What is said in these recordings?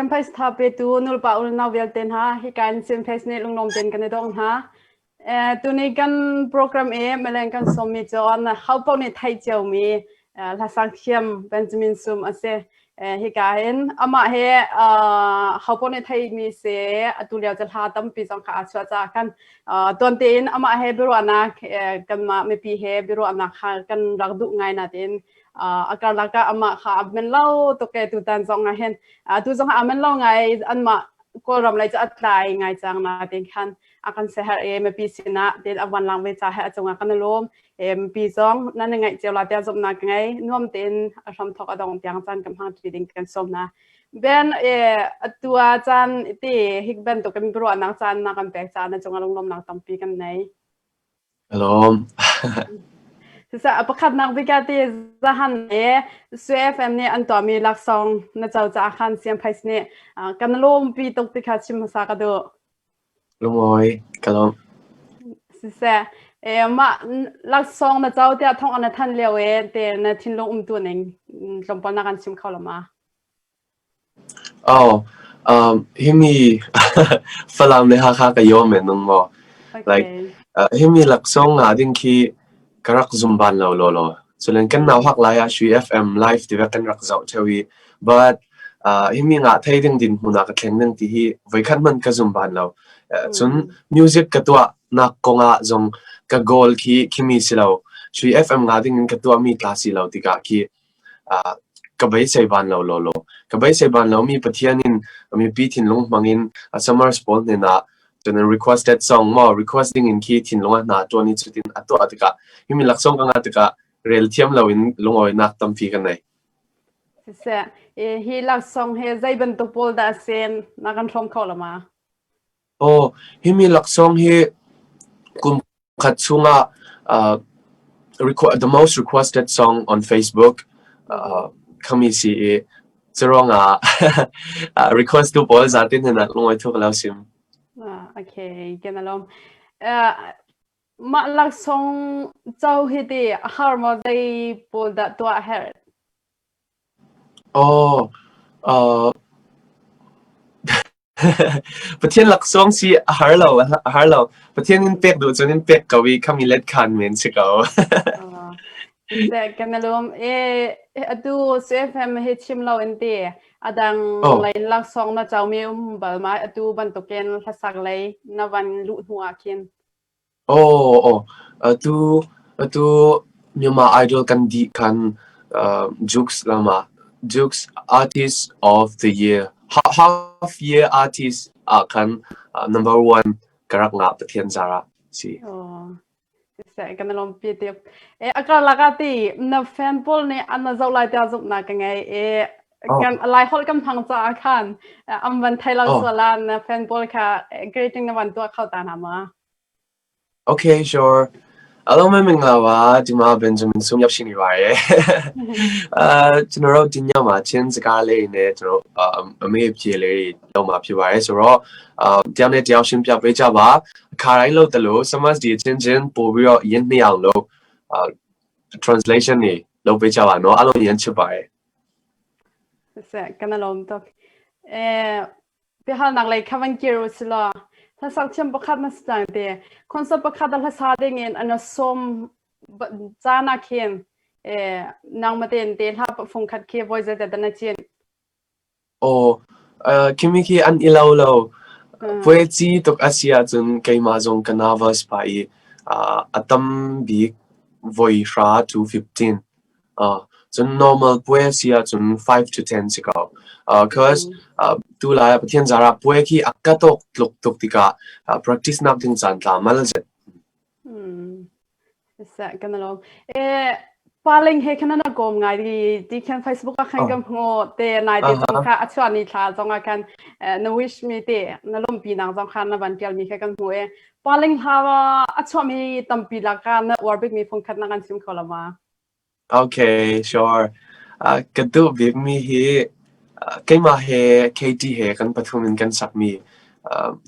Siamphais tha petu nulepa unau vialte hna hika in Siamphais nih lunglawm tein kan i dong hna. Eh, tuni kan program i mileng kan sawmmi cu ho paoh nih theih ciomi eh, hlasang thiam Benjamin Sum a si. Eh, hika hin amah hi uh, ho paoh nih theihmi si atu lio cu hla tampi zong kha aa chuah caah khan uh, tuan tein amah he biaruahnak eh, kanmah mipi he biaruahnak kha kan rak duh ngai natein a karlak ah amah kha a men lo tuk e tutan zong ah hin tu zong ah a men lo ngai anmah Kawlram lei cu a tlai ngai cang na tin khan a kan seher e mipi sinah tin a van lang ve ca he a cungah kan lawm e mipi zong nan ngaih cio la tiah zumhnak ka ngei nuam tein a hram thok a dong tiang caan kan hmang ṭi ding kan sawm na ben e atu ah caan ti hik bantuk in ruahnak caan na kan pek ca na cungah lunglawmnak tampi kan nei Ka lawm. Siseh, pakhatnak bik ah ti zahan le Sui FM nih an tuahmi laksawng na co caah khan Siangphais nih kan lawmpi tuk ti kha chim hmasa ka duh. Lungawi, ka lawm. Siseh, eh, mah laksawng na co tiah thong na than lio e te na thinlung umtu ning tlawmpal na kan chim kho lo ma? Aw, himi Falam le Hakha ka yaw men nung maw? Like, himi laksawng nga ding khi ka rak zum ban lo lawlaw. Culen kan nau hak lai ah Sui FM live ti kan rak zoh theo i but himi nga thei ding din hmun ah ka thleng ding ti hi voikhat hmanh ka zum ban lo. Cun music ka tuah nak kong ah zong ka goal khi khimi si lo. Sui FM nga ding in ka tuah mi tla si lo tikah khi Ka beisei ban lo lawlaw. Ka beisei ban lomi Pathian in mipi thinlung hmang in Summers pawl hnenah cun requested song maw request ding in khi thinlung ah hna ṭuan i cutin a tuah tikah himi laksawng ka ngah tikah rel thiam loin lungawinak tampi ka nei. Siseh, hi laksawng hi zei bantuk pawl dah a si na kan hrawm kho lo ma? Aw, himi laksawng hi kum khat chungah uh, the most requested song on Facebook uh, khami si i curuangah request tu pawl zatin hna lungoi thuk lo sim. Ah, okay, kan alom. Uh, mah laksawng co hi ti a har maw zei pawl dah tuah a herh? Aw, uh, Pathian laksawng si a har lo, a har lo. Pathian in pek duh cun in pek ko i khami let khan men si ko. Seh kan alum e atu CFM hi chim lo in ti adang Oh. lei laksawng na comi um bal ma atu bantukin hlasak lei na van luh hnu ah khin. Aw aw atu atu Myanmar Idol kan dih khan uh, Jukes lamah Jukes Artist of the Year half year artist ah khan uh, number one ka rak ngah Pathian zarah si. Oh. Seh kan lawm pi ti. E akarlak ah ti na fan pawl nih an na zoh lai tiah zumhnak ka ngei e kan lai holh kan hmang caah khan an van thei lo sual ah na fan pawl kha greeting na van tuah kho ta hna ma? Okay, sure. အားလုံးပဲမင်္ဂလာပါဒီမှာ Benjamin ဆုံးရောက်ရှိနေပါတယ်အာကျွန်တော်တို့ဒီညမှာချင်းစကားလေးနဲ့ကျွန်တော်အမေအဖြေလေးတွေလုပ်မှာဖြစ်ပါတယ်ဆိုတော့အာတယောက်နဲ့တယောက်ရှင်းပြပေးကြပါအခါတိုင်းလုပ်တယ်လို့ Summers ဒီချင်းချင်းပို့ပြီးတော့ရင်းနှီးအောင်လို့အာ translation တွေလုပ်ပေးကြပါနော်အားလုံးရမ်းချစ်ပါတယ် Siseh, kan i lawm tuk. Eh, biahalnak lei kha van kir u si law hlasak thiam pakhat na si cang te. Concert pakhat a hlasa ding in an sawm caan ah khin eh nangmah tein te hla fung khat khi voi zeidah dah na cin? Aw, khimi khi an i lo lo. Puai tuk a si ahcun keimah zong ka nervous pah i a tam bik voi hra to 15. Cun normal puai a si ahcun 5 to 10 si ko. Cause tulai ah Pathian zarah puai khi a ka tawk tluk tuk tikah practice nak ding caan tla mal zet. Siseh kan i lawm. Eh, paling he khan na kawm ngai ti ti khan Facebook ah khan ka hmu te nai te zong kha a chuah ni thla zong ah khan na wish mi te na lawmpi nak zong khan na van tial mi kha kan hmu e. Paling hla a chuah mi tampi lak ah na uar bik mi phung khat na kan chim kho lo ma? Okay, sure. Ka duh bikmi hi keimah he Katie he kan pathum in kan sakmi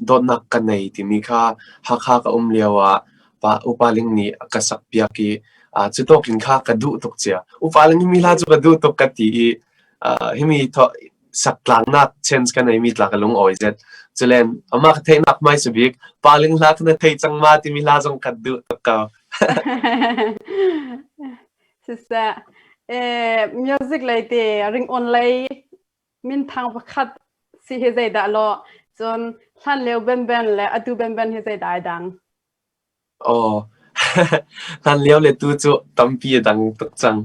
Dawtnak Ka Nei timi kha Hakha ka um lio ah pa Upa Ling nih a ka sakpiak i cu tawk in kha ka duh tuk cia. Upa Ling himi hla cu ka duh tuk ka ti i himi sak tlangnak chance ka neimi tla ka lung awi zet. Culen amah ka theihnak hmaisa bik paling hla ka na thei cang ma timi hla zong ka duh tuk ko. Siseh, eh, music lei te ring-on lei minthang pakhat si hi zeidah law cun hlan lio Ben Ben le atu Ben Ben hi zeidah ai dang? Aw, hlan lio le tu cu tampi a dang tuk cang.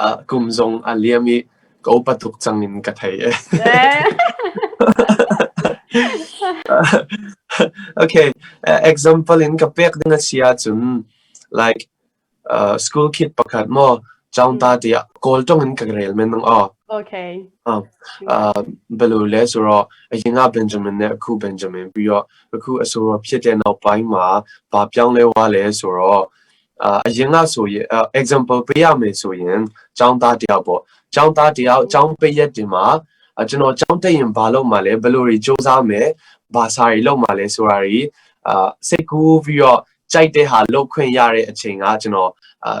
Uh, kum zong a liam i ka upa tuk cang in ka thei. Okay, example in ka pek ding a si ahcun like uh, school kid pakhat maw chaungta tiah kawl tong in ka rel men nang aw. Okay. Uh, uh, ဘယ်လိုလဲဆိုတော့အရင်က Benjamin နဲ့အခု Benjamin ပြီးတော့အခုအဆိုတော်ဖြစ်တဲ့နောက်ပိုင်းမှာဘာပြောင်းလဲသွားလဲဆိုတော့အာအရင်ကဆိုရင် example ပေးရမယ်ဆိုရင်ကျောင်းသားတယောက်ပေါ့ကျောင်းသားတယောက်ကျောင်းပိတ်ရက်တင်မှာကျွန်တော်ကျောင်းတက်ရင်ဘာလုပ်မှာလဲဘယ်လိုတွေစူးစမ်းမယ်ဘာစာတွေလုပ်မှာလဲဆိုတာတွေအာစိတ်ကူးပြီးတော့ကြိုက်တဲ့ဟာလုပ်ခွင့်ရတဲ့အချိန်ကကျွန်တော်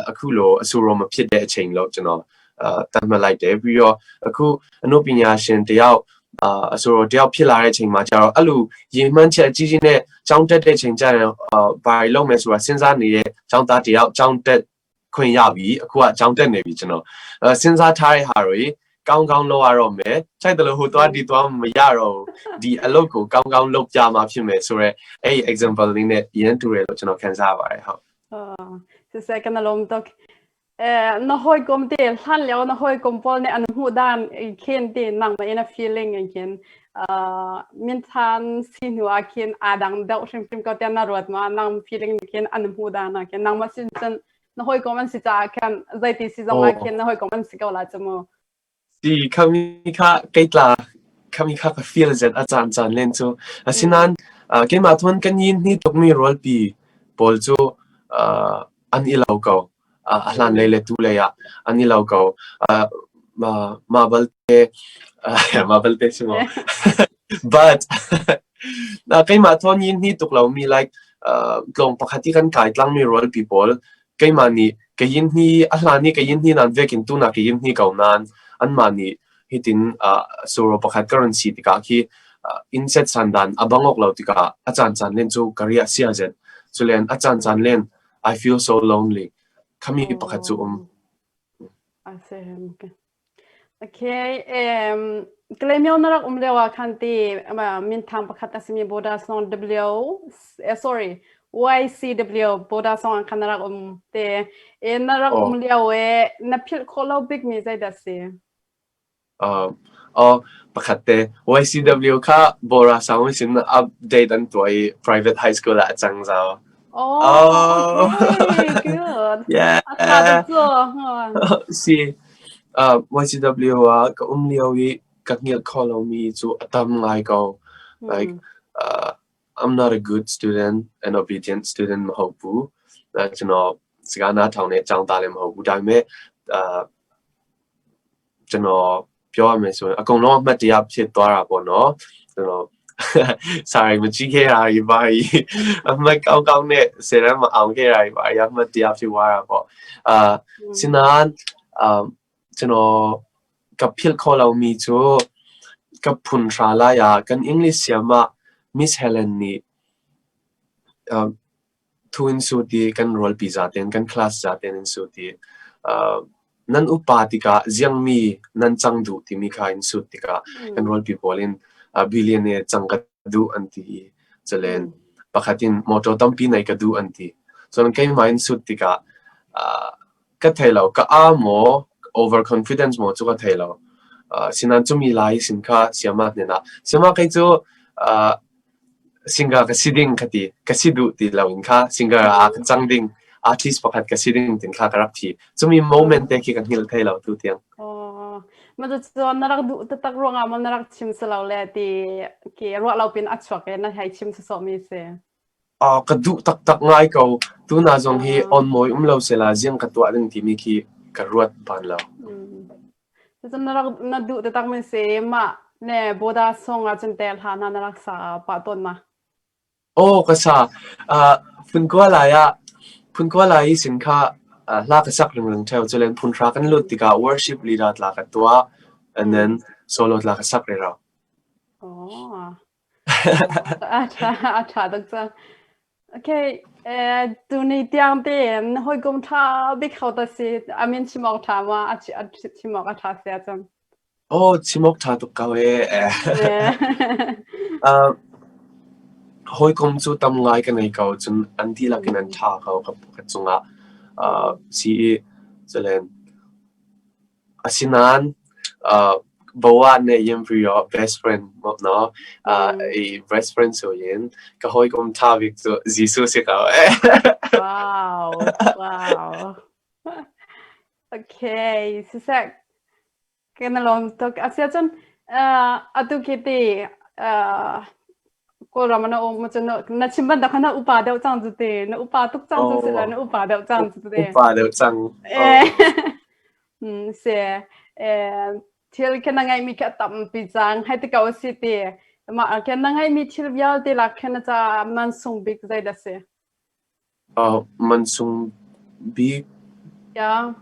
အခုလိုအဆိုတော်မဖြစ်တဲ့အချိန်လို့ကျွန်တော်အာတတ်မှတ်လိုက်တယ်ပြီးတော့အခုအနုပညာရှင်တယောက်အာအဆိုတော်တယောက်ဖြစ်လာတဲ့အချိန်မှာကျတော့အဲ့လိုရည်မှန်းချက်အကြီးကြီးနဲ့ကျောင်းတက်တဲ့ချိန်ကျရင်အာဘာတွေလုပ်မယ်ဆိုတာစဉ်းစားနေတဲ့ကျောင်းသားတယောက်ကျောင်းတက်ခွင့်ရပြီအခုကကျောင်းတက်နေပြီကျွန်တော်အဲစဉ်းစားထားတဲ့ဟာတွေကောင်းကောင်းလုပ်ရတော့မယ်ကြိုက်တယ်လို့ဟိုသွားဒီသွားမရတော့ဘူးဒီအလုပ်ကိုကောင်းကောင်းလုပ်ပြမှဖြစ်မယ်ဆိုတော့အဲ့ဒီ example လေးနဲ့ရင်းတူတယ်လို့ကျွန်တော်ခံစားရပါတယ်ဟုတ် အာsiseh kan lawm tuk eh na hawikom te hlan lio na hawikom pawl nih an hmuh dan khin ti nangmah in a feeling in khin uh minthan si hnu ah khin aa dang deuh hrimhrim ko tiah na ruat ma nang feeling khin an hmuh dan ah khin nangmah sin cun na hawikom an si caah khan zeiti si zong ah khin na hawikom an si ko la cu mu Si khami kha kei tla khami kha ka feel zet a caan caan len cu. Asinain uh, keimah thun kan yin hi tukmi rualpi pawl cu uh, an i lo ko. Uh, a hlan lei le tu lei ah an i lo ko. Uh, ma ma balte uh, ma balte si maw? But uh, keimah thun yin hi tuk lomi like uh, tlawng pakhat i kan kai tlangmi rualpi pawl Keimah nih ka yin hi a hlan i ka yin hi nan vekin tunak ka yin hi ko nain anmah nih hitin uh, suro pakhat ka run si tikah khi uh, inn setsan dan a bang awk lo tikah a caan caan len cu ka riah sia zet. Culen a caan caan len I feel so lonely. Khami pakhat cu um. A si. Okay, um, Kalaymyo na rak um lio ah khan ti minthang pakhat a simi Boda Song W eh, sorry YCW Boda Song ah khan na rak um te e na rak um lio e na philh khawh lo bik mi zeidah si? Uh, oh, pakhat te YCW kha Bora Sound sin update an tuah i private high school ah a cang zau. Oh, okay, good. Yeah. A tha tuk cu. Si. Uh, YCW ah ka um lio i ka hngilh kho lomi cu a tam ngai ko. Like, uh, I'm not a good student, an obedient student မဟုတ်ဘူး။အဲကျွန်တော်စကားနားထောင်တဲ့ကျောင်းသားလည်းမဟုတ်ဘူး။ဒါပေမဲ့အာ ကျွန်တော်ပြောရမယ်ဆိုရင်အကုန်လုံးအမှတ်တရဖြစ်သွားတာပေါ့နော်ကျွန်တော်စာရီမကြည့်ခဲ့တာကြီးပါကြီးအမှတ်ကောင်းကောင်းနဲ့ဆယ်တန်းမအောင်ခဲ့တာကြီးပါအမှတ်တရဖြစ်သွားတာပေါ့အာစင်နာအာကျွန်တော်ကဖြစ်ခေါ်လာမီချိုကဖွန်ရာလာယာကန်အင်္ဂလိပ်ဆရာမ Miss Helen နီအာ thu in sut i kan rualpi zaten kan class zaten in sut i uh, nan upa tikah ziangmi nan cang duh timi kha in sut tikah kan rualpi pawl in uh, billionaire cang ka duh an ti i calen pakhat in motor tampi nei ka duh an ti cun keimah in sut tikah uh, ka thei lo ka a maw overconfidence maw cu ka thei lo uh, sinan cumi lai sin kha siama hnena siama kei cu uh, Singer ka si ding ka ti. Ka si duh ti loin kha singer ah ka cang ding, artist pakhat ka si ding tin kha ka rak thi. Cumi moment te khi ka hngilh thai lo tu tiang. Oh, ma cu na rak duh taktak ruangah maw na rak chim si lo le ti ki ruah lo pin a chuak i na hei chim sawsawh mi si. Ah, ka duh taktak ngai ko. Tuna zong hi on mawi um lo sela ziang ka tuah ding timi khi ka ruat ban lo. Cun na rak na duh taktak mi si mah ne boda song ah cun tel hla hna na rak sa pah tawn ma? Aw ka sa. Uh, phunkua lai ah phunkua lai i sin kha uh, hla ka sak ringring theo. Culen phunhra kan lut tikah worship leader tla ka tuah. And then. solo tla ka sak rero. Oh. A ṭha a ṭha tuk cang. Okay, tuni tiang tein hawikom ṭha bik ho ta si? A min chim awk ṭha ma? A chim awk a ṭha si ahcun. Oh, chim awk ṭha tuk ko ee. Uh, hawikom cu tam ngai ka nei ko, cun an dihlak in an ṭha ko ka, ka cungah. Uh, si i, culen Asinain Boa nih Yemri ah best friend no i best friend soin ka hawikom ṭha bik cu Jesuh si ko. Wow, wow. Okay, siseh kan i lawm tuk. Asiahcun atu khi ti Kawlram ah na um cun na chim bantuk khan na upa deuh cang cu ti. Na upa tuk cang cu si lo, na upa deuh cang cu ti. Upa deuh cang. Si. Thil khin na ngeihmi khi a tampi cang. Hei ti ko si ti. Mah khin na ngeihmi thil vialte lak khin na caah man sung bik zeidah si? Man sung bik. Yeah.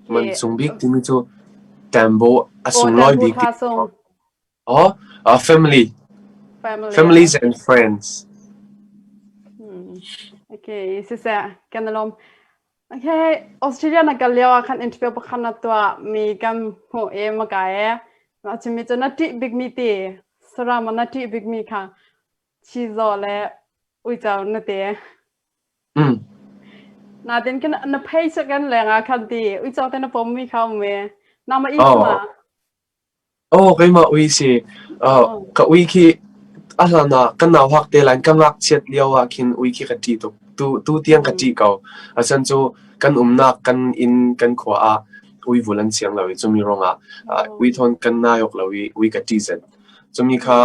Man sung bik timi cu Tambo a sunglawi bik ti. Oh, family. Family. Families and friends. Okay, siseh, kan lawm. Okay, Australia na kal lio ah khan interview pakhat na tuah mi kan hmuh i maka e. Ma chimmi cu na ṭih bikmi ti, saram na ṭih bikmi kha chizaw le uico na ti. Natin kan na phei cu kan leng ah khan ti uico te na pom mi kha um e. Nangmah i Oh. ma? Oh, keimah ui si. Ka ui khi a hlan ah kan nau hak te lain ka ngakchiat lio ah khin ui khi ka ṭih tuk. Tu tu tiang ka ṭih ko. Asan cu kan umnak kan inn kan khua ah ui vul an siang lo i cumi ruangah ui thawn kan nai awk lo i ui ka ṭih zet. Cumi kha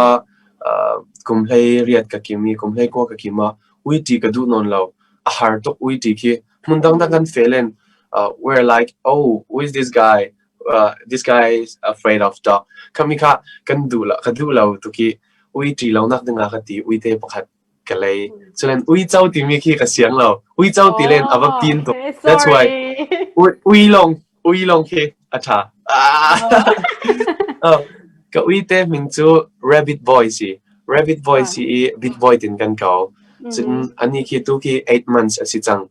kum hlei riat ka kim i kum hlei kua ka kim ah ui ṭih ka duh nawn lo. A har tuk ui ṭih khi. Hmun dangdang kan fel in we're like, oh, who is this guy? This guy is afraid of dog. Khami kha kan duh lo, ka duh lo tuk i ui ṭih lo nak ding ah ka ti uite pakhat ka lei. Culen uico timi khi ka siang lo. Uico ti len a va pin tuk. That's why ui lawng ui lawng khi a ṭha. Oh, ka uite min cu Rabbit Boy si. Rabbit Boy si i Big Boy tin kan ko. Cun ani khi tu khi 8 months a si cang.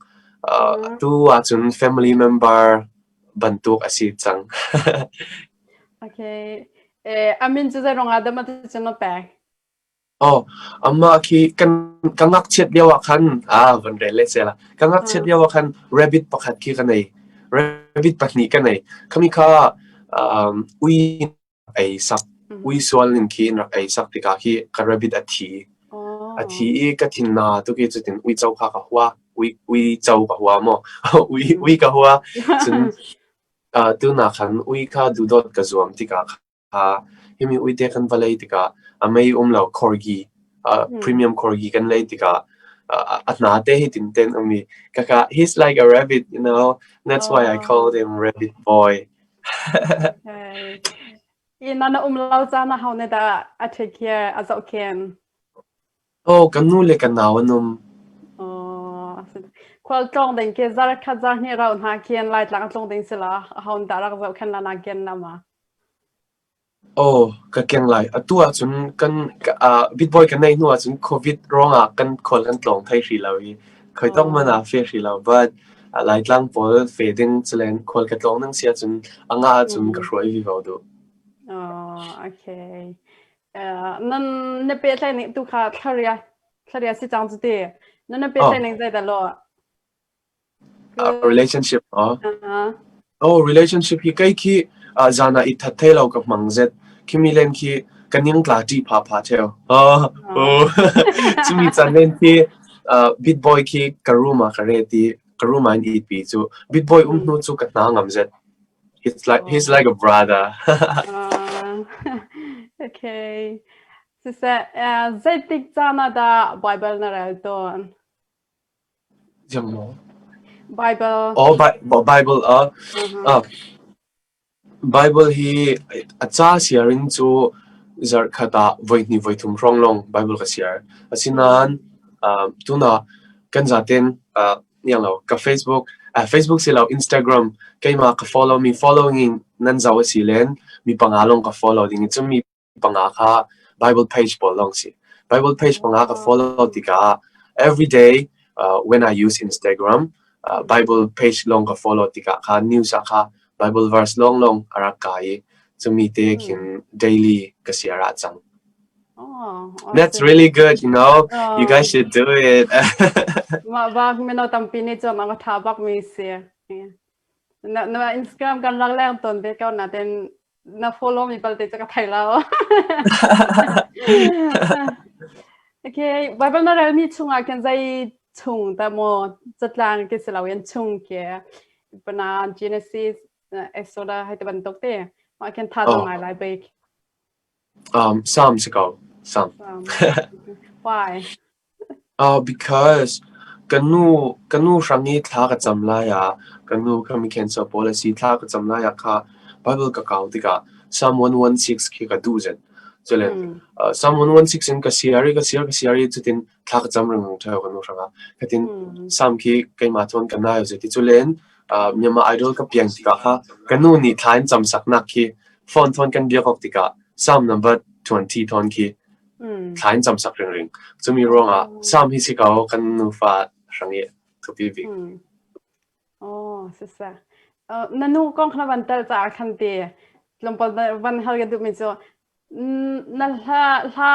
Tu ahcun family member bantuk a si cang. Okay. Eh, amin cu zei rong ah dah ma ti na pek? Oh, amah khi kan ka ngakchiat lio ah khan ah van rel le sela. Ka ngakchiat lio ah khan rabbit pakhat khi ka nei. Rabbit pahnih ka nei. Khami kha um, ui ei sak. Ui sual ning khi in rak ei sak tikah khi ka rabbit a thi. A thi i ka thin na tu khi cutin uico kha ka hua. Ui uico ka hua maw? ui ui ka hua. Cun uh, tu na khan ui kha duhdawt ka zuam tikah Himi uite kan va lei tikah a mei um lo corgi, premium corgi kan lei tikah a hna te hi tin ten um i kaka he's like a rabbit, you know. That's why I called him Rabbit Boy. Okay. Inn na um lo caan ah ho nih dah a take care, a zohkhenh? Oh, kan nu le kan nau an um. Oh, khual tlawng ding khi zar khat zar hnih rau hna khin Laitlang a tlung ding si la, ho dah rak zohkhenh la na ken la ma? Aw, ka keng lai. Atu ahcun kan Bitbawi kan neih hnu ahcun COVID ruangah kan khual kan tlawng thai hrih lo i khoitong hmanh ah fe hrih lo. But Laitlang pawl fe ding calen khual ka tlawng ding si ahcun a ngah ahcun ka hruai vivo duh. Oh, okay. Nan na pehtlaih ning tu kha thlaria thlaria si cang cu ti. Nan na pehtlaih ning zei dah lawh? Relationship maw? Oh, relationship hi kei khi zan ah i that thei lo ka hmang zet. Khimi len khi ka ning tla ṭih pha pha ṭheo. Oh, oh. Cumi caan len khi big boy khi ka room ah ka ret i ka room ah in it pi cu big boy um hnu cu ka hna ngam zet. He's like he's like a brother. okay. Siseh, zeitik caan ah dah Bible na rel tawn? Ziang maw? Bible. Oh, Bible ah. Uh, Bible hi a ca siar in cu zarhkhat ah voihnih voithum hrawng lawng Bible ka siar. Asinain uh, tuna kan zaten uh, niang lo ka Facebook Facebook si lo Instagram keimah ka follow mi following nan zoh a si len mi panga lawng ka follow ding i cu mi panga kha Bible page pawl lawng si. Bible page panga ka follow tikah every day when I use Instagram Bible page lawng ka follow tikah kha news ah kha Bible verse lawnglawng a rak kai i cumi te khin daily ka share ah cang. Oh, That's really good, you know. You guys should do it. Mah bak mino tampi nih cun a tha bak mi si. Na na Instagram kan rak leng ton ve ko natin na follow mi balte cu ka thei lo. Okay, Bible na rel mi chungah khin zei chung ta maw catlang ke si lo in chung ke pana Genesis Exodus hai te bantuk te mah khin tha Oh. ngai lai bik. Psalm si ko. Psalm. Why? Because ka nu ka nu hrang i thla ka cam lai ah ka nu kha mi cancer pawl a si thla ka cam lai ah kha Bible ka kau tikah Psalm 116 khi ka duh zet. Culen Psalm 116 in ka siar i ka siar ka siar i cutin thla ka cam ringring ṭheo ka nu hrangah. Khatin Psalm khi keimah cun ka nai zet i culen Myanmar Idol ka piang tikah kha ka nu nih thla in cam saknak khi phone thawn kan biak awk tikah Psalm number 20 thawn khi thla in cam sak ringring. Cumi ruangah Psalm hi si ko kan nufa hrang i thupi bik. Oh, siseh. Na nu kong kha van tel caah khan ti tlawmpal van hal ka duhmi cu na hla hla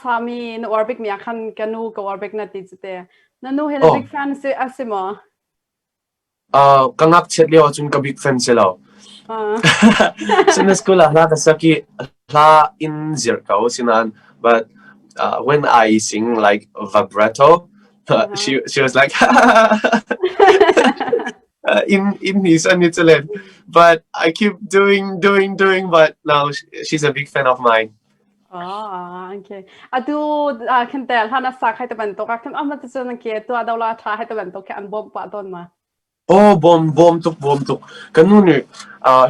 sami na uar bikmi ah khan ka nu ka uar bik na ti cu te. Na nu hi na big fan si a si maw? Ka ngakchiat lio ahcun ka big fan si lo. Sunday school ah hla ka sak i hla in zirh ko sinain but when I sing like vibrato she was like in in his an but I keep doing doing doing but now she's a big fan of mine. Ah, okay. Atu khin te hlan a sak hai te bantuk ah khin amma te cun ke tu ado la tha hai te bantuk khi an bawm pah tawn ma. Oh, bawm bawm tuk bawm tuk. Kan nu nih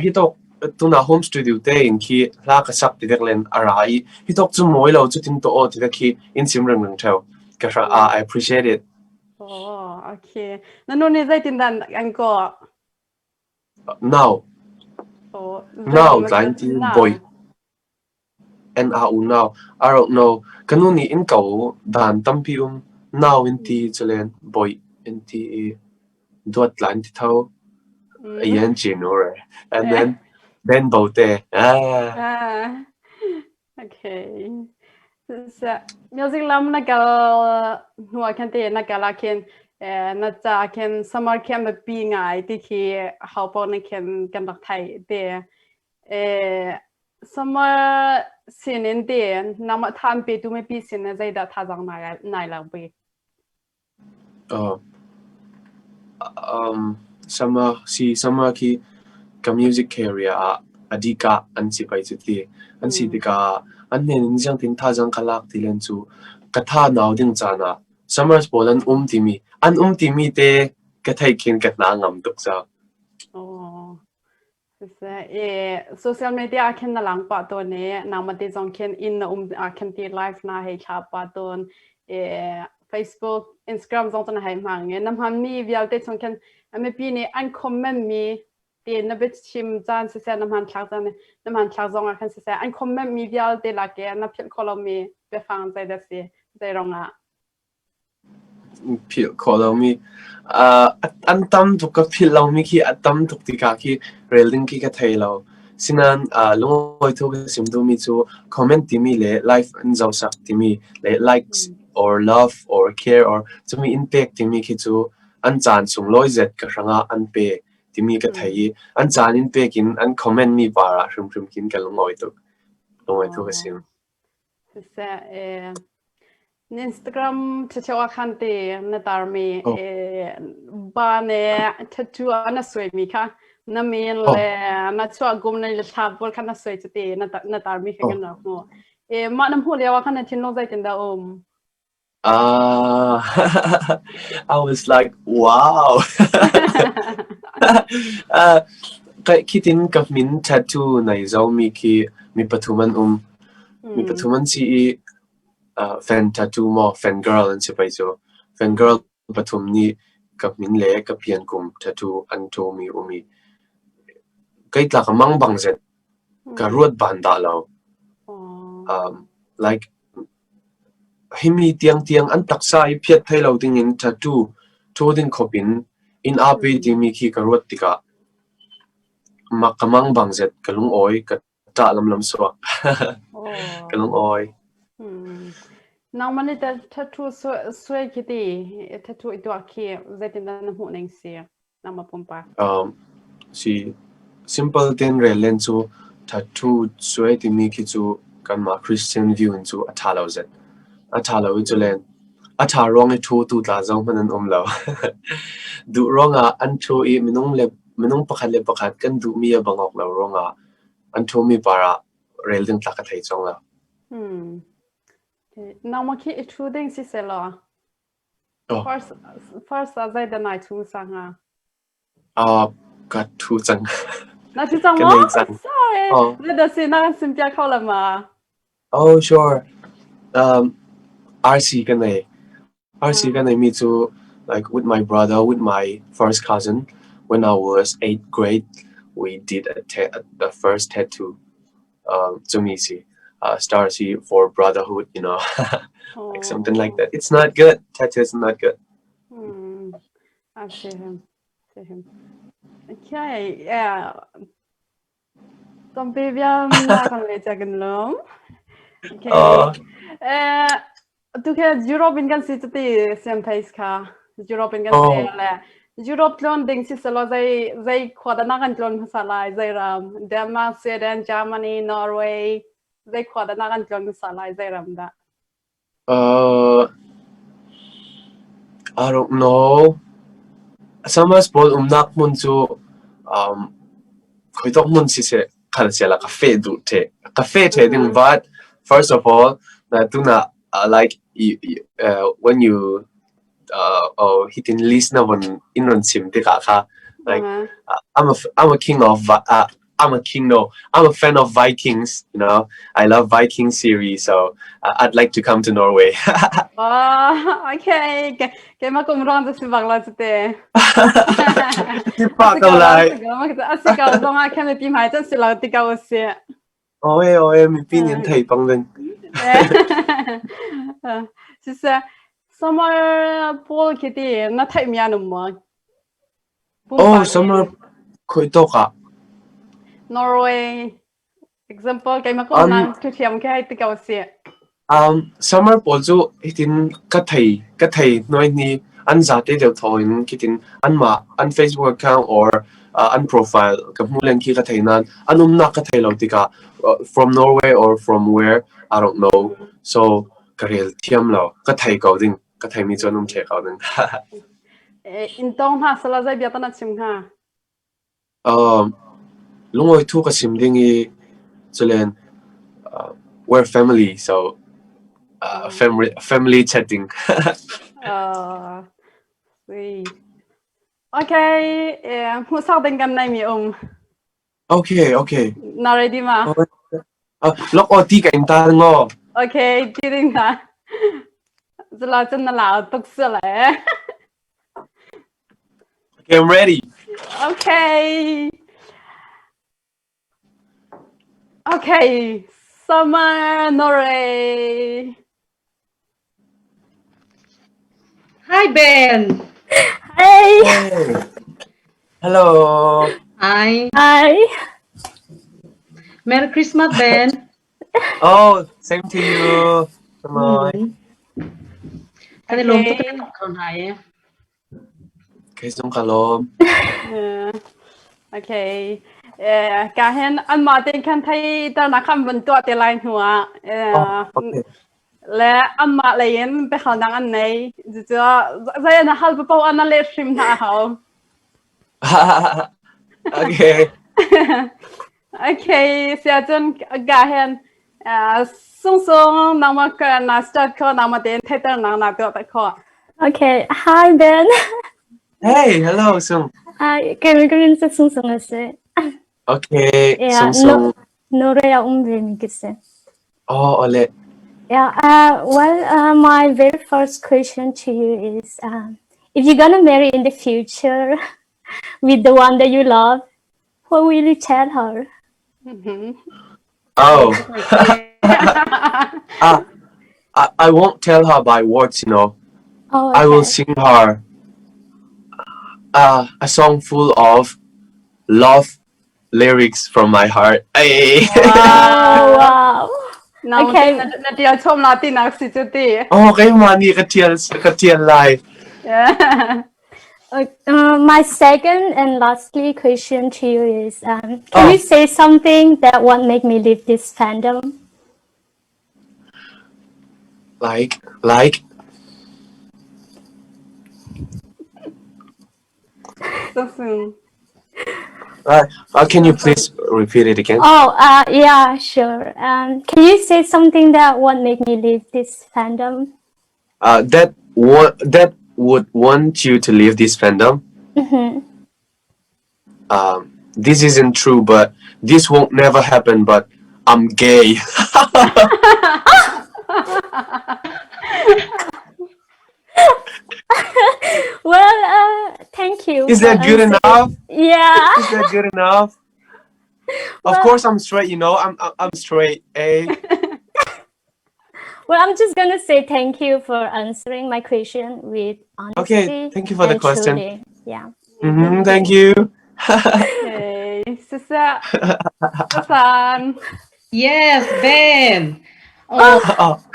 hi tok tuna home studio te in khi hla ka sak ti dek len a ra i hi tok cu mawi lo cu tin to o ti dek khi in sim ring ring theo. Ka hra I appreciate it. Oh, okay. Na nu nih zeitin dan an ko? Now. Oh, Now tlain ti boy. N-a-u-nau, I don't know. Ka nu nih inn ko dan tampi um. Nau in ti culen bawih in ti i duat la in ti tho. Ayen January. And then Ben Bote. Ah. Ah. Okay. So, music lam na kal hnu ah khan te na kal ah khin na ca khin summer camp pi ngai ti khi hau paoh na khin kan rak thai te. Summer sinin te nangmah tha an petu mipi sin ah zeidah thazaang nai lak bik? Summer si summer khi ka music career ah a dikah an si pei cu ti. An si tikah an hnen in ziangtin thazaang ka lak ti len cu ka tha nau ding caan ah summers pawl an um timi an um timi te ka theih khin ka hna ngam tuk cang. Oh. Siseh, i social media ah khin na lang pah tawn i nangmah te zong khin inn na um ah khin ti live na hei thla pah tawn i Facebook, Instagram zong cu na hei hmang i na hmanmi vialte chung khin mipi nih an comment mi ti na biachim caan siseh na hmanthlak caan na hmanthlak zong ah khan siseh an comment mi vialte lak i na philh khawh lomi biafang zeidah si zei rong ah Philh khawh lomi an tam tuk ka philh lomi khi a tam tuk tikah khi rel ding khi ka thei lo. Sinain lungawi thu ka chim duhmi cu comment timi le live an zohsak timi le likes or love or care or cumi in pek timi khi cu an caan sunglawi zet ka hrangah an pe timi ka thei i an caan in pek in an comment mi par ah hrimhrim khin ka lungawi tuk. Lungawi thu ka sim. Siseh, na Instagram ṭhaṭheo ah khan te na tarmi ba ne tattoo ah na suaimi kha na min le na chuah kum na le thla pawl kha na suai cu ti na tarmi kha kan rak hmuh. Mah na hmuh lio ah khan na thinlung zeitin dah um? I was like, wow. Khi tin ka min tattoo nei zomi khi mi pathum an um. Mi pathum an si i fan tattoo maw fan girl an si pei cu. Fan girl pathum nih. ka min le ka pian kum tattoo an ṭawmi um i kei tla ka mang bang zet ka ruat ban dah lo. Like himi tiangtiang an taksa i phiat thai lo dingin tattoo ṭaw ding khop in inn aa pe timi khi ka ruat tikah mak ka mang bang zet ka lungawi ka ṭah lamlam suak. Ka lungawi. Nangmah nih tah tattoo suai khi ti tattoo i tuah khi zeitindah na hmuh ning si? Nangmah pumpak. Si simple tein rel len cu tattoo suai timi khi cu kanmah Christian view in cu a ṭha lo zet. A ṭha lo i culen a ṭha ruang i ṭhu tu tla zohmanh an um lo. Duh ruangah an ṭhu i minung le minung pakhat le pakhat kan duhmi a bang awk lo ruangah an ṭhumi par ah rel ding tlak ka thei cang lo. Hmm. Nangmah khi i ṭhu ding si selaw Oh. first first ah zeidah nai chung sa hnga? Ka ṭhu cang. Na ṭhu cang Ka maw? nei cang. Sorry. Oh. Zeidah si na kan sim piak kho la ma? Oh, sure. RC ka nei. RC ka neimi cu like with my brother, with my first cousin, when I was eighth grade, we did a ta- the first tattoo. Cumi si star si for brotherhood, like something like that. It's not good. Tattoo is not good. A si him. Si him. Okay, yeah. Tampi vial na kan le cha kan lawm. Okay. Eh, tu khe Europe in kan si cuti siam face kha. Europe in kan si le Europe tlon ding si selo zei zei khua da na kan tlon hmasa lai zei ram Denmark, Sweden, Germany, Norway zei khua da na kan tlon hmasa lai zei ram dah. I don't know. Summers pawl umnak hmun cu um, khoitawk hmun siseh khal siala ka feh duh ṭheh. Ka feh ṭheh ding but first of all, na tuna like you, when you oh hitin list na von in ron chim tikah kha like I'm a king of I'm a king no I'm a fan of Vikings you know I love Viking series so I'd like to come to Norway Oh, okay. Keimah kum rong cu si bak lo cu te. Ti pa ko lai. A si ko zong ah khan mipi hmai cun si lo ti ko si. Oe oe mipi nih an thei pang ding. Siseh summer pawl khi ti na theih mi an um maw? Oh, summer khoi tawk ah. Norway Example, keimah ko nang thuthiam khi hei ti ko si. Summer pawl cu hitin ka thei ka thei hnuai ni an zate deuh thaw in khitin anmah an Facebook account or an profile ka hmu len khi ka thei nain an umnak ka thei lo tikah from Norway or from where I don't know so ka rel thiam lo ka thei ko ding ka theimi cu an um ṭhe ko ding. In tong hna sala zei bia ta na chim hnga? Lungawi thu ka sim ding i culen we're family so family family chatting. Sweet. Okay, hmuhsak ding kan nei mi um. Okay. Na ready ma? Lok aw ti ka in ta ngo. Okay, ti ding na. Zula cun na lau tuk si le. Okay, I'm ready. Okay. Okay, Summer Norway. Hi, Ben. Hey. Hey. Hello. Hi. Hi. Merry Christmas, Ben. Oh, same to you. Come on. Kan i lawm tuk kan ko hna e. Kei zong ka lawm. Okay. Eh, ka hen anmah tein khan thei tarnak khan vun tuah te lai hnu ah Oh, okay. le anmah lei in biahalnak an nei. Cucu zei an hal paoh an leh hrim hna a hau. okay. Okay, sia cun ga hen sung sung nangmah ka na start kho nangmah tein theiter nang na tuah ta kho. Okay, hi Ben. Hey, hello Sung. Hi, kei ka rin sa sung sung ase. Okay, Yeah, Sung Sung. no no re ya um ve mi kise. Oh, ole. Yeah, well, my very first question to you is if If you're gonna marry in the future with the one that you love, what will you tell her? Oh. uh, I, I won't tell her by words, you know. Oh, I will okay. sing her uh, a song full of love lyrics from my heart. Hey. Oh, wow. Nang Okay. na na tial chom la ti nak si chu ti. Oh, keimah nih ka tial ka tial lai. Yeah. My second and lastly question to you is, can Oh. you say something that won't make me leave this fandom? Like, like. So soon. Can you please repeat it again? Oh, yeah, sure. Can you say something that won't make me leave this fandom? That that would want you to leave this fandom? Mhm. This isn't true, but this won't never happen, but I'm gay. Well, thank you Is for that good answering. enough? Yeah. Is that good enough? Of Well, course I'm straight, you know. I'm straight, eh? Well, I'm just gonna say thank you for answering my question with Okay, honesty thank you for the and question. truly. Yeah. Thank you. Okay. Sisa. Susan. Yes, Ben. Oh,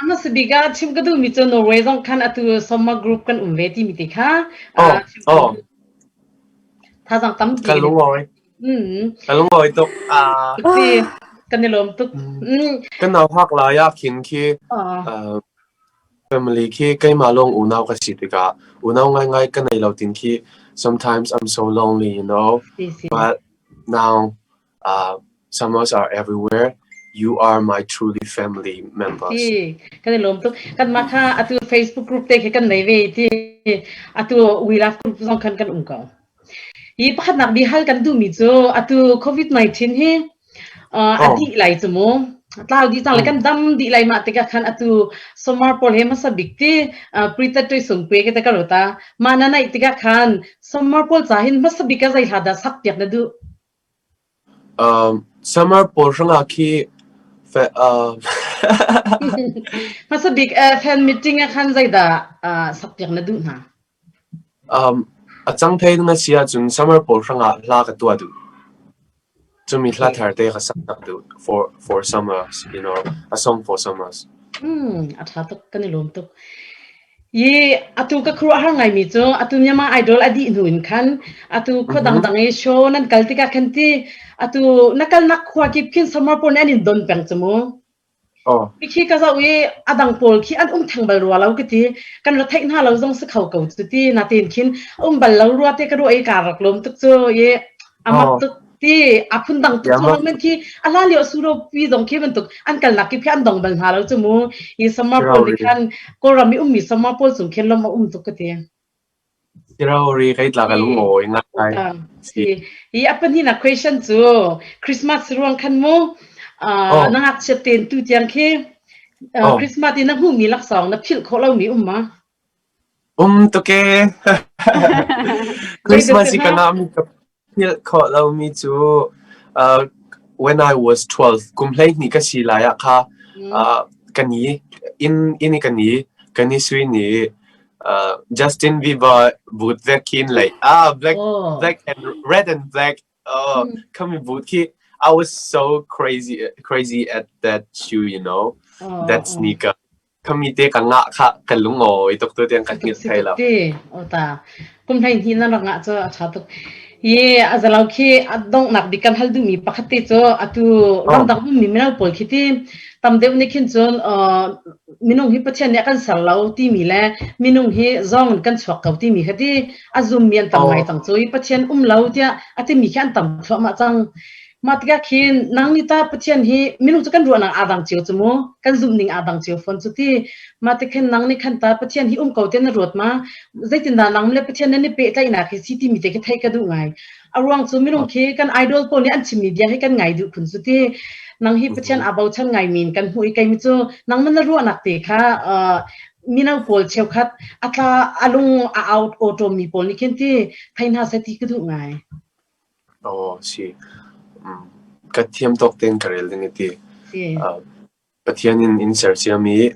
ama sabiga chim ka du mi chu Norway zong khan atu summer group kan um ve ti mi te kha. Oh, oh. Thazang tampi Ka lungawi. Mm. Ka lungawi tuk. Ah. Si kan i lawm tuk. Mm. Kan nau hak lai ah khin khi family khi keimah lawng unau ka si tikah unau ngaingai ka nei lo tin khi sometimes I'm so lonely, you know. Si si. But now summers are everywhere. You are my truly family members. Si kan i lawm tuk. Kan mah kha atu Facebook group te khi kan nei ve ti atu We Love group zong khan kan um ko. Hi pakhatnak bi hal kan duhmi cu atu COVID-19 hi a dih lai cu mu. Tlau dih cang le kan dam dih lai mah tikah khan atu summer pawl he hmasa bik ti Prita Tui Sung Pue ke te ka ruat ah mah na naih tikah khan summer pawl ca hin hmasa bik ah zei hla dah sak piak na duh? Summer pawl hrangah khi Hmasa bik fan meeting ah khan zeidah sak piak na duh hna? A cang thei na si ahcun summer pawl hrangah hla ka tuah duh. Cumi hla thar te ka sak tak duh for summers, you know, a song for summers. A ṭha tuk, kan i lawm tuk. Hi atu ka khuaruahhar ngaimi cu atu Myanmar Idol a dih hnu in khan atu khua dangdang i show nan kal tikah khan ti atu na kalnak khua kip khin summer pawl nih an in don peng cu mu. Khi ka zoh i a dang pawl khi an um theng bal rua lo ka ti. Kan ra theih hna lo zong si kho ko cu ti. Natein khin um bal lo rua te ka ruah i kaa rak lawm tuk cu i a mak tuk ti a phun dang tuk cu men khi a hlan lio suro pi zong khi bantuk an kalnak kip khi an dong bal hna lo cu mu. Hi summer pawl nih khan Kawlram i ummi summer pawl cung khin lawm a um tuk ka ti. Sirauri kai tla ka lungawi ngai. Si. Hi a pahnihnak question cu Christmas ruang khan mu na ngakchiat ten tu tiang khi Christmas i na hmuhmi laksawng na philh khawh lomi um ma? Um tuk e. Christmas i ka ngahmi ka philh khawh lomi cu when I was 12 kum 12 ka si lai ah kha ka ni inn inn i ka ni ka ni sui nih Justin Bieber boot vek khin like ah black black and red and black khami boot khi I was so crazy crazy at that shoe you know that sneaker Khami te ka ngah kha ka lungawi tuk tu tiang ka hngilh thai lo. Ti o ta kum hlei hni na rak ngah cu a tha tuk. Hi a zalo khi a donghnak bik kan hal duhmi pakhat te cu atu ramdang ummi mino pawl khi ti tam deuh nih khin cun minung hi Pathian nih a kan ser lo timi le minung hi zawng in kan chuak ko timi kha ti a zummi an tam ngai cang cu i Pathian um lo tiah a timi khi an tam thluahmah cang. Mah tikah khin nang nih tah Pathian hi minung cu kan ruahnak aa dang cio cu mu, kan zumh ning aa dang cio fawn cu ti. Mah ti khin nang nih khan ta Pathian hi um ko tiah na ruat ma? Zeitindah nang le Pathian nan i pehtlaihnak hi si timi te khi theih ka duh ngai. A ruang cu minung khi kan idol pawl nih an chimmi bia hi kan ngai duh khun cu ti. Nang hi Pathian aa bochan ngaimi in kan hmuh i keimi cu nangmah na ruahnak te kha uh, mino pawl cheukhat a tla a lung a out awṭawm mi pawl nih khin ti thei hna seh ti ka duh ngai. Aw si. Ka thiam tawk tein ka rel ding a ti. Si. Pathian in in sersiam i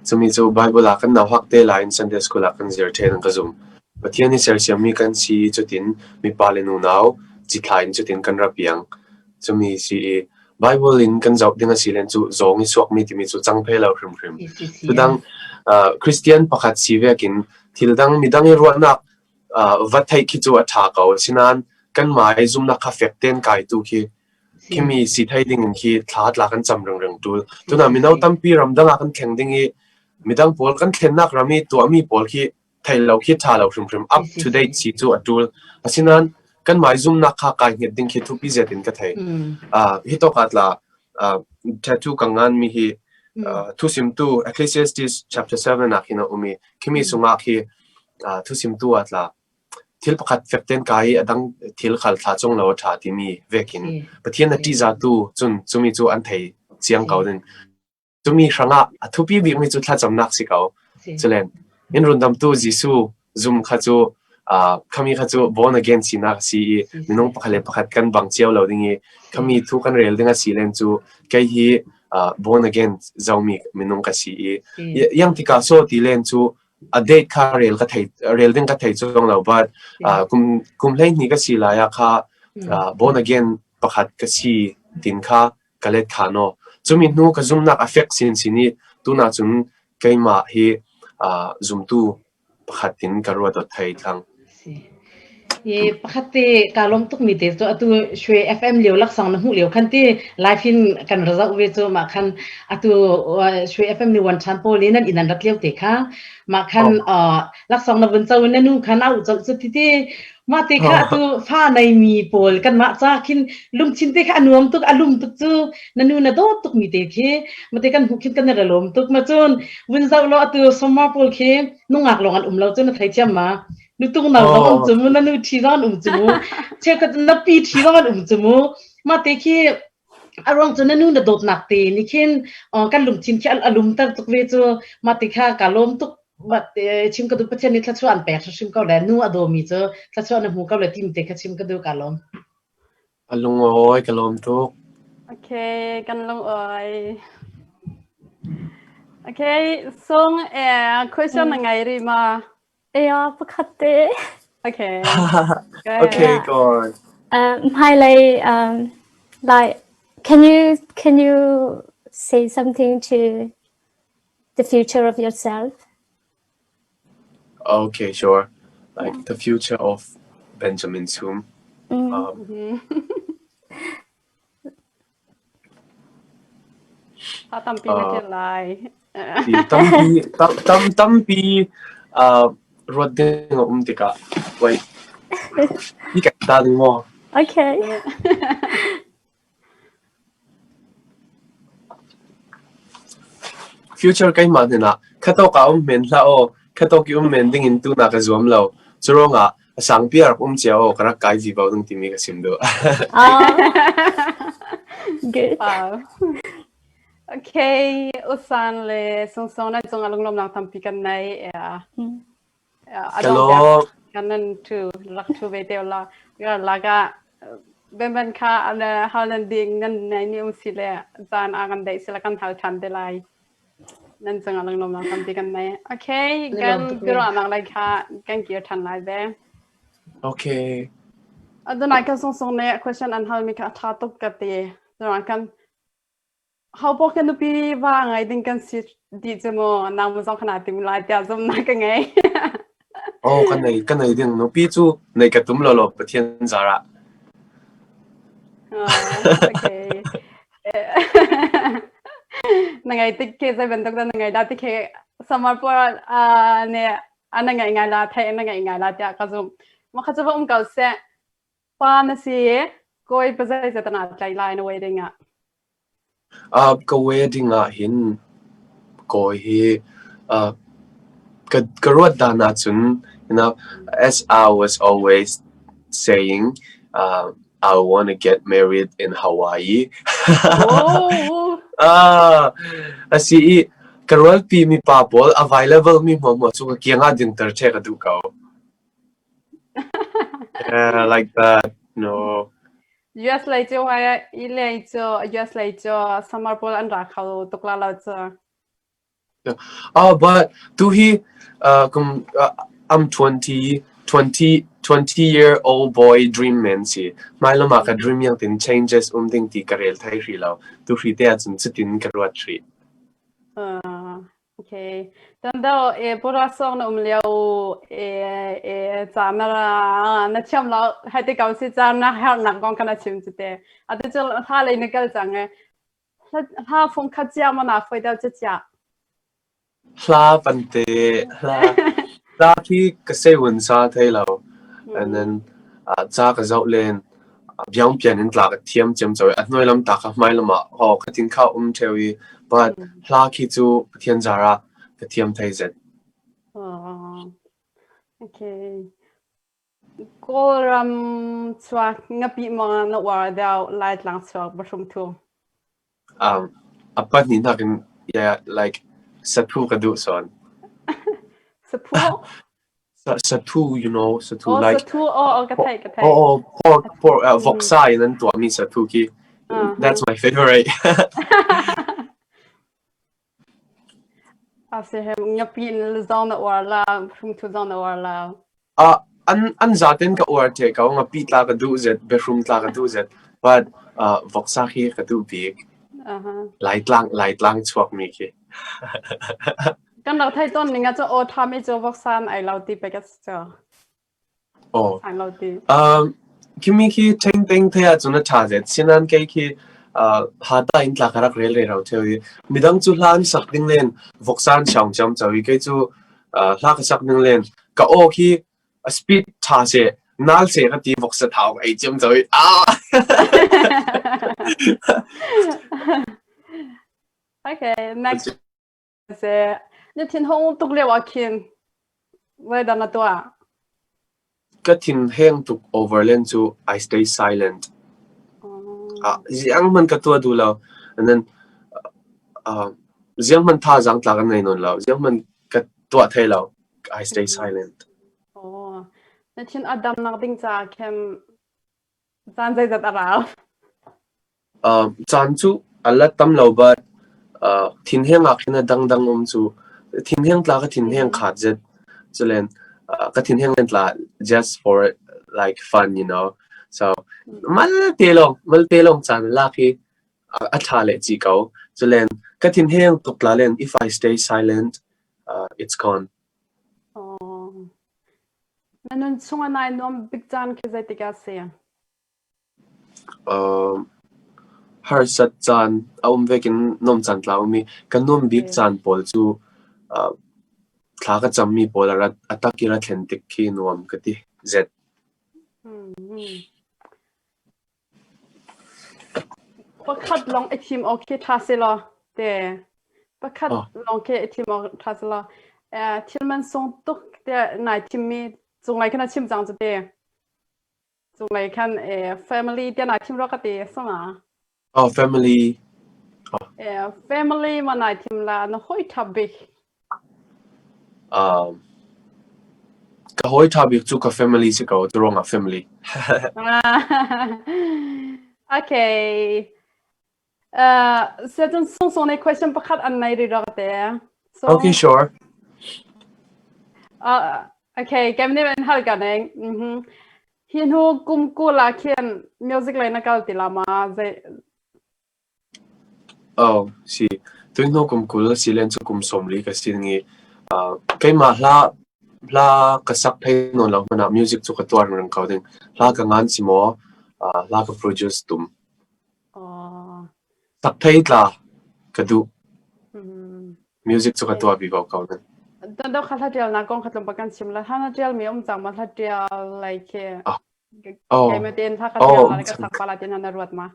cumi cu Baibal ah kan nauhak te lai in Sunday School ah kan zir ṭhen ka zum. Pathian i sersiammi kan si i cutin mipa le nunau cithla in cutin kan ra piang. Cumi si i Baibal in kan zoh ding a si len cu zawng i suakmi timi cu cang phei lo hrimhrim. Tudang Christian pakhat si vekin thil dang midang i ruahnak va theih khi cu a ṭha ko. Asinain kanmah i zumhnak kha fek tein kai tu khi Khimi si thei ding in khi thla tla kan cam ringring ṭul. Tunah mino tampi ramdang ah kan thleng ding i midang pawl kan thlennak ram i tuahmi pawl khi thei lo khi ṭha lo hrimhrim up to date si cu a ṭul. Asinain kanmah i zumnak kha kai hnget ding khi thupi zet in ka thei. Hi tawk ah tla tattoo ka nganmi hi thusimtu Ecclesiastes chapter 7 ah khin a um i khimi sungah khi thusimtu ah tla Thil pakhat fek tein kai i a dang thil khal thla cung lo a ṭha timi vekin Pathian a ṭihzahtu cun cumi cu an thei chiang ko ding. Cumi hrangah a thupi bikmi cu thlacamnak si ko. Culen in rundamtu Jesuh zum kha cu khami kha cu born again sinak a si i minung pakhat le pakhat kan bang cio lo ding i khami thu kan rel ding a si len cu kei hi born again zomi minung ka si i yang tikah so ti len cu A date kha rel ka thei rel ding ka thei cuang lo but kum kum 12 ka si lai ah kha born again pakhat ka si tin kha ka let kha no. Cumi hnu ka zumnak a fek sin sin i tunah cun keimah hi zumtu pakhat in ka ruat thei thlang. I pakhat te kaa lawm tukmi te cu atu Shwe FM lio laksawng na hmuh lio khan ti live in kan ra zoh ve cu mah khan atu Shwe FM ni wan ṭhan pawl i nan inn an rat lio te kha mah khan laksawng na vun co in na nu khan a uh colh cu ti ti mah te kha atu fa neimi pawl kanmah ca khin lungthin te kha a nuam tuk a lum tuk cu na nu na dawt tukmi te khi mate kan hmuh khin kan ra lawm tuk ma cun vun zoh law atu summer pawl khi nungak lawng an um lo cu na theithiam ma nutung nau zong um cu mu na nu ṭhi zong an um cu mu cheukhat na pi ṭhi zong an um cu mu mah te khi a ruang cu na nu na dawtnak te nih khin kan lungthin khi a lumter tuk ve cu mah te kha ka lawm tuk chim ka duh Pathian nih thluachuah an pek hrimhrim ko le nu a dawmi cu thluachuah na hmu ko le tim te kha chim ka duh ka lawm A lungawi ka lawm tuk. Okay, kan lungawi. Okay, sung eh question na ngai ri ma? Yeah, pakhat te. Okay. okay, go on. Um, hmailei um, like can you can you say something to the future of yourself? Okay, sure. Like the future of Benjamin Sum. Um, Tampi na ṭial lai. Tampi tam tampi ruat ding a um tikah wait hi kan ta ding maw? Okay. Future keimah hnenah khatawk ah um men hlah aw, khatawk i um men dingin tu na ka zuam lo. Curuangah a sangpi a rak um cia aw ka rak kai vivo ding timi ka sim duh. Good. Wow. Okay, usan le sungsung nan cung ah lunglawmnak tampi kan nei. Yeah. Ka lawm. Kan nan thu rak thu ve te la. Laka Ben kha an hal nan ding nan nei ni um si le zan a kan dei sila kan hal than te lai. Nan cung ah lunglawmnak tampi kan nei. Okay, kan biaruahnak lai kha kan kir than lai ve. Okay. Adonai kan sung sung ne question an hal mi kha tha tuk ka ti. Dunai kan Ho paoh kan nupi va ngai ding kan si dih cu mu nangmah zong kha naa tim lai tiah zumhnak ka ngei. Oh, ka nei ka nei ding nupi cu nei ka tum lo lo Pathian zar ah. Oh, okay. Na ngai tik ke zei bantuk dah na ngai dah ti khi summer por ne ana ngai ngai la thei na ngai ngai la tiah ka zum. Mah kha cu va um ko seh. Pa na si i kawi pazei zetan ah tlai lai na wedding ah? Ka wedding ah hin kawi hi ka ka ruat dan ahcun you know as I was always saying uh, I want to get married in Hawaii. Oh! Ah, a si i. Ka rualpi mi pa pawl available mi hmuahhmuah cu ka kiang ah dinter ṭhe ka duh ko. Yeah, like that. No. US lei cu ai i lei cu US lei cu summer pawl an ra kho tuk la lo cu. Oh, but tuhi uh, kum uh, I'm 20, 20, 20 year old boy dream men si. Hmailam ah ka dream yang tin changes um ding ti ka rel thai hri lo. Tu hri te ahcun cutin ka ruat hrih. Uh, okay. Tan do e pura song na um lio e e ca na ra na thiam lo hai te kau si ca na her nak kong kana chim chu te. Atu cu hla lei na kal cang e. Hla fung khat cia maw naa fawi deuh ciacia? Hla pante hla hla khi ka sei-wun sa thei lo. And then uh, ca ka zoh len biangpian in tla ka thiam ciamco i a hnuai lam ta kha hmai lam ah ho khatin kha um ṭheo i but hla khi cu Pathian zar ah ka thiam thei zet. Oh, okay. Kawlram chuak ngapih maw na uar deuh Laitlang chuak bahrum thu? Um, a pahnihnak in yeah, like sathu ka duh sawn. Saphu? Sa sathu, you know, sathu Oh, like sathu. Oh, oh, ka theih, ka theih. oh, oh pork pork uh, voksa in an tuahmi sathu khi. Uh-huh. That's my favorite. A si he ngapi in zong na uar la, hrumthu zong na uar la. Uh, an an zaten ka uar te ko ngapi tla ka duh zet behrum tla ka duh zet but uh, voksa khi ka duh bik. Uh-huh. Laitlang Laitlang chuak mi khi. Kan rak thei ton ning ah cu aw ṭha mi cu voksa an ei lo ti pek a si cu. Aw. Sang lo ti. Um, khimi khi ṭhengteng thei ahcun a ṭha zet. Sinan kei khi uh, hata in tla ka rak rel re ro ṭheo i midang cu hla an sak ding len voksa an siang ciam co i kei cu uh, hla ka sak ding len ka aw khi a speed ṭha seh nal seh ka ti voksa thau ka ei ciam co i ah Okay, next. Seh, na thinhung tuk lio ah khin zeidah na tuah? Ka thinheng tuk over len cu I stay silent. Ah, ziang hmanh ka tuah duh lo. And then uh, ziang hmanh thazaang tla ka nei nawn lo. Ziang hmanh ka tuah thai lo. I stay silent. Oh, na thin a dam nak ding caah khin caan zeizat a rau? Caan cu a la tam lo but thinheng ah khin a dangdang um cu. Thinheng tla ka thinheng khaat zet. Culen ka thinheng len tla just for like fun you know. So malte lawng malte lawng caan lak hi a ṭha leh ci ko. Culen ka thinheng tuk tla len if I stay silent it's gone. Oh. Na nun chung ah nai nuam bik caan khi zeitik ah si? Harsat caan a um vekin nuam caan tla a um i ka nuam bik caan pawl cu thla ka cammi pawl a rat a tak i ra thlen tik khi nuam ka ti zet. Pakhat lawng i thim awk khi ṭha selaw te pakhat lawng khi i thim awk ṭha selaw thil man sung tuk tiah nai thimmi cunglei khan a chim cang cu te. Cunglei khan eh, family tiah naa thim rua ka ti sama. Oh, family. Oh. Eh, family ma nai thim la na hoi ṭha bik. Um, ka hawi ṭha bik cu ka family si ko, cu ruangah family. okay. Uh, cun sung sung nih question pakhat an nei rih rak te. So, okay, sure. Uh, okay, kem nih an hal ka ning. Mhm. Hi hnu kum kul ah khin music lei na kal ti la ma zei Oh, si. Tu hnu kum 20 si len cu kum 40 ka si ngi. Uh, keimah hla hla ka sak thei nawn lo hmanah music cu ka tuar ring ko ding. Hla ka ngan si maw? Uh, hla ka produce tum. Sak thei tla ka duh. Music cu ka tuah bi ko ko nan. Do kha hla ṭial nak kong kha tlawmpal kan chim la. Hla ṭial mi um cang ma hla ṭial lai khi. Oh. Keimah tein hla ka ṭial la ka sak pala tin na ruat ma.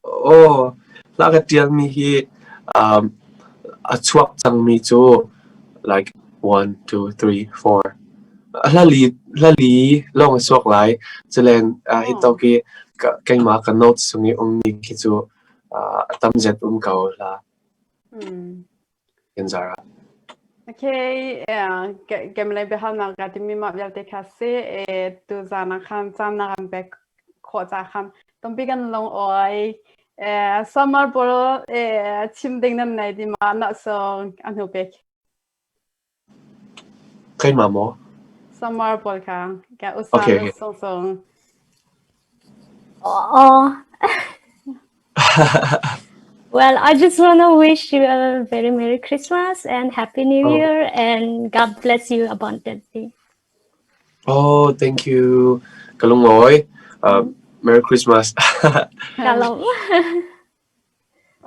Oh, hla ka ṭial mi hi um, a chuak cang mi cu like one, two, three, four. Hla li hla li lawng a chuak lai. Culen hi tawk i keimah ka notes chung i ummi khi cu a tam zet um ko hla. Kan zar ah. Okay, kem lei biahalnak ka timi mah vialte kha si e tu zan ah khan caan na kan pek khawh ca khan tampi kan lung oi summer pawl chim ding nan nei ti ma na so an hu pek. Keimah maw? Summer pawl kha ka usa Okay, okay. song song. Oh. Well, I just want to wish you a very Merry Christmas and Happy New Oh. Year, and God bless you abundantly. Oh, thank you. Ka lungawi. Merry Christmas. Ka lawm.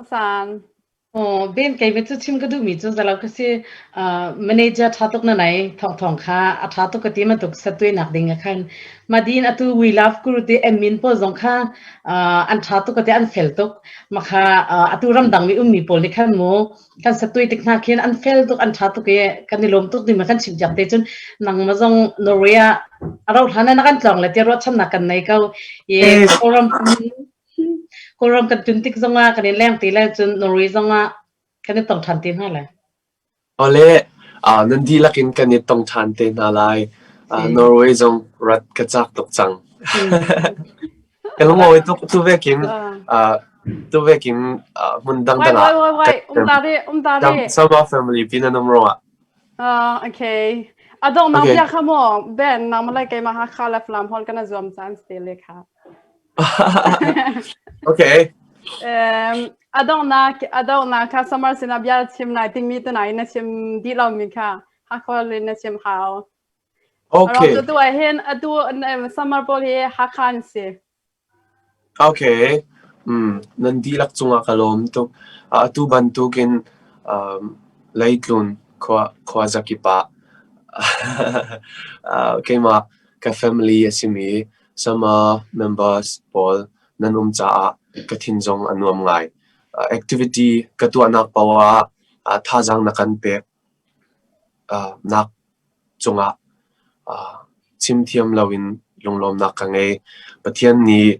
San. Aw, Ben keimah cu chim ka duhmi cu zalo ka si. Uh, manager ṭha tuk na nei. Thawng thawng kha a ṭha tuk ka ti bantuk satuainak ding ah khan. Madin atu We Love Guru ti admin pawl zong kha uh, an ṭha tuk ka ti an fel tuk. Makha uh, atu ramdang mi ummi pawl nih khan mu kan satuai tik hna khin an fel tuk an ṭha tuk i kan i lawm tuk ding ma kan chim piak te cun nangmah zong Norway ah a rauh hlan ah na kan tlawng le ti ruahchannak kan nei ko. I Kawlram Kawlram kan tlun tik zongah kan i leng ti lai cun Norway zongah kan i tong ṭhan te hna lai. Awle, uh, nan dihlak in kan i tong ṭhan te hna lai. Uh, Norway zong rat ka cak tuk cang. Ka lungawi tuk tu vekin uh, tu vekin uh, hmun dangdang ah. Wai wai wai um ta ri um ta ri. Sama family pin an um ruangah. Uh, okay. Adong nang bia kha mo Ben nang malai keimah ha kha le flam hol kana zuam caan ste le kha. Okay. Um, a donghnak a donghnak kha summer sinah bia chim lai tingmi tu nai na chim dih lomi kha Hakha in na chim hau. Okay. Atu tu ah hin atu summer pawl hi Hakha an si. Okay. Mm, nan dihlak cungah ka lawm tuk. Atu bantukin um, leitlun khua khua zakip ah uh, keimah ka family a simi Sama members pawl nan um caah ka thin zong a nuam ngai. Activity ka tuahnak paoh ah thazaang na kan pek nak cungah chim thiam loin lunglawmnak ka ngei. Pathian nih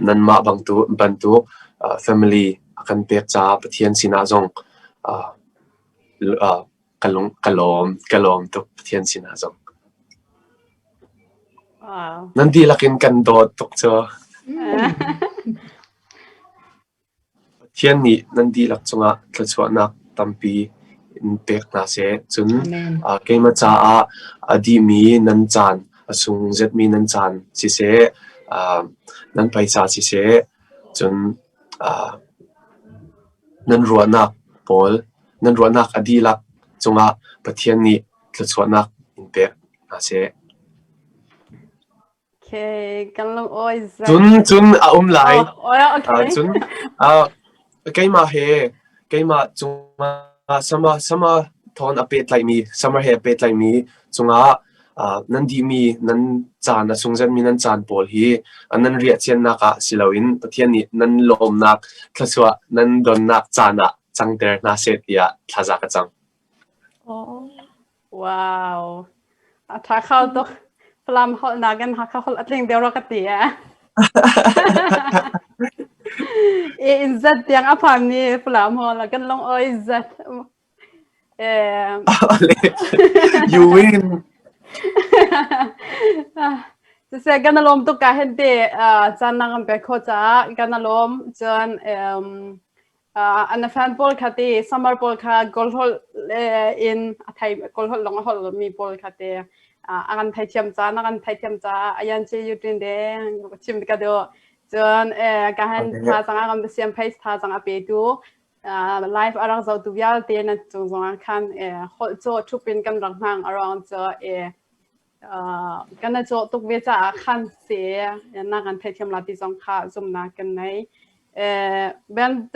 nanmah bantuk family a kan pek caah Pathian sinah zong ka lung ka lawm ka lawm tuk Pathian sinah zong. Wow. Nan dihlak in kan dawt tuk cu. Pathian nih nan dihlak cungah thluachuahnak tampi in pek hna seh. Cun uh, keimah caah a dihmi nan caan, a sung zetmi nan caan siseh, uh, nan phaisa siseh, cun uh, nan ruahnak pawl Nan ruahnak a dihlak cungah Pathian nih thluachuahnak in pek hna seh. Okay, kan lung awi zat. Cun cun a um lai. Oh, oh, okay. Uh, cun uh, keimah he keimah cungah sama sama thawn a pehtlaihmi summer he a pehtlaihmi cungah uh, nan dihmi nan caan a sungzatmi nan caan pawl hi nan riahciannak ah si loin Pathian nih nan lawmnak thluachuah nan donnak caan ah cangter hna seh tiah thlaza ka cam. Oh. Wow. A tha kho tuk. Falam holh nakin Hakha holh a tling deuh ro ka ti eh. E in zat tiang a phan ni Falam holh kan long oi zat. Eh. You win. Siseh kan alawm tuk ka hen te caan na kan pek kho caah kan alawm cun um an a fan pawl kha ti summer pawl kha goal holh in a thei goal holh lawng a holh mi pawl kha ti a kan theithiam ca na kan theithiam ca ayan che yu tin de chim ka do cun ka han tha zang a kan siam face tha zang a pe tu live a rak zo tu vialte na cung zong ah khan holh chaw thupin kan rak hmang arong cho e Kan i cawh tuk ve caah khan si na kan theithiam la ti zong kha zumnak kan nei. Ben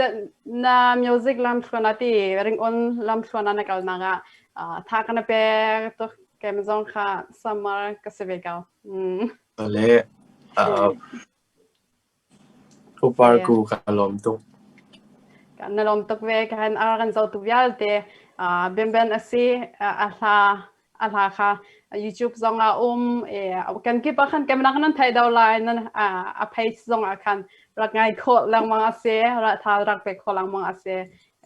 na music lamthluan ah ti ringawn lamthluan ah na kalnak ah tha kan i pek tuk kem zong kha summer ka si ve ko. Mm. Le Uparku ka lawm tuk. Kan na lawm tuk ve kan a kan zohtu vialte Benben a si a hla a hla kha YouTube zong ah um kan kip ah khan kemak nan thei do lai nan a page zong ah khan rak ngai khawh lengmang a si ra tha rak pe khawh lengmang a si.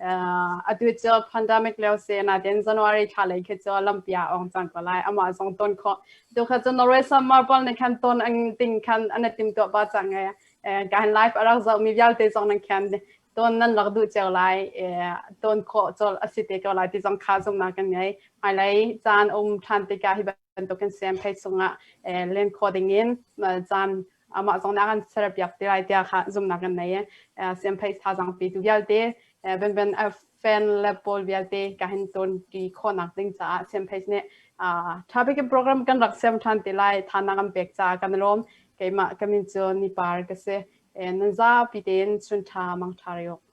Atu cu pandemic lio si natin January thla lei khi cu lampi ah ong cang ko lai. Amah zong ton khawh. Tu kha cu Norway summer pawl nih khan ton ang ting khan an i timtuah pa cang e. Kan live a rak zoh mi vialte zong nan khan ton nan rak duh cio lai. Ton khawh col a si te ko lai ti zong kha zumnak kan ngei. Hmailei caan um ṭhan tikah hi bantukin sem phei chungah len khawh dingin caan amah zong nih a kan serpiak te lai tiah kha zumnak kan nei i siamphei thazaang petu vialte benben fan le pawl vialte ka hin ton ti khawhnak ding caah siamphei nih ṭha bik in program kan rak siam ṭhan te lai thanak an pek caah kan lawm keimah ka min cu Nipar ka si nan zapi tein chun ṭha mang ṭha riuk.